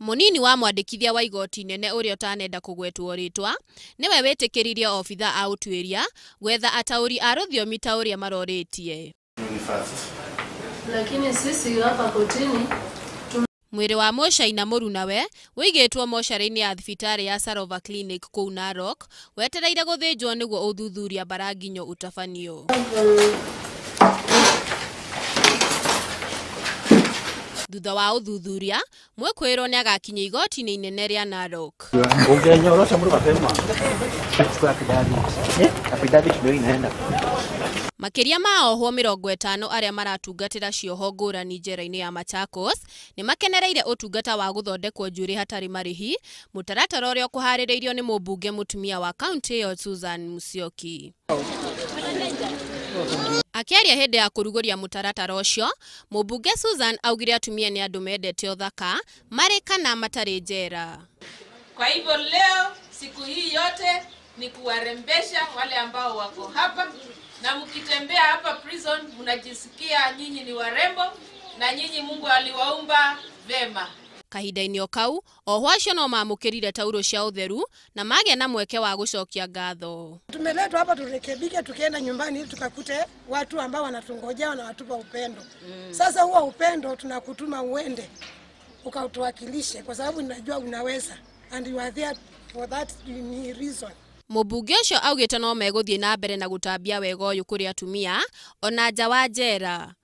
Munini wa mwandĩkithia wa igoti inene ũrĩa ũtanenda kũgwetwo rĩtwa nĩwe wĩtĩkĩririe obitha a ũtuĩria gwetha ataũri a rũthiomi ta ũrĩa marorĩtie. Lakini sisi hapa kotini. Mwĩrĩ wa Mũcaina mũrunawe ũigĩtwo mocarĩ-inĩ ya thibitarĩ ya Sarova Clinic kũu Narok wetereire gũthĩnjwo nĩguo ũthuthuria mbaranginyo ũtabanio. Thutha wa ũthuthuria mwĩkũĩrwo nĩagakinya igoti-inĩ inene rĩa Narok. Ungenyorosha mtu mapema. Affidavit ndio inaenda. Makĩria ma ohwo 50 arĩa maratungatĩra cioho ngũrani njera-inĩ ya Machakos nĩ makenereire ũtungata wa gũthondekwo njuĩrĩ hatarĩ marĩhi, mũtaratara ũrĩa ũkũharĩrĩirio nĩ mũmbunge mũtumia wa kaũntĩ ĩyo Susan Musyoki. Akĩaria hĩndĩ ya kũrugũria mũtaratara ũcio, mũmbunge Susan augire atumia nĩ andũ mendete ũthaka marĩ kana matarĩ njera. Kwa hivyo leo siku hii yote ni kuwarembesha wale ambao wako hapa, na mkitembea hapa prison mnajisikia nyinyi ni warembo na nyinyi Mungu aliwaumba vema. Kahinda-inĩ o kau ohwo acio no mamũkĩrire tauro cia ũtheru na magĩa na mweke wa gũcokia ngatho. Tumeletwa hapa turekebike, tukienda nyumbani ili tukakute watu ambao wanatungojea wanawatupa upendo. Sasa huo upendo tunakutuma uende ukautuwakilishe, kwa sababu ninajua unaweza and you are there for that reason. Mũmbunge ũcio augĩte no megũthiĩ na mbere na gũtambia wega ũyũ kũrĩ atumia ona nja wa njera.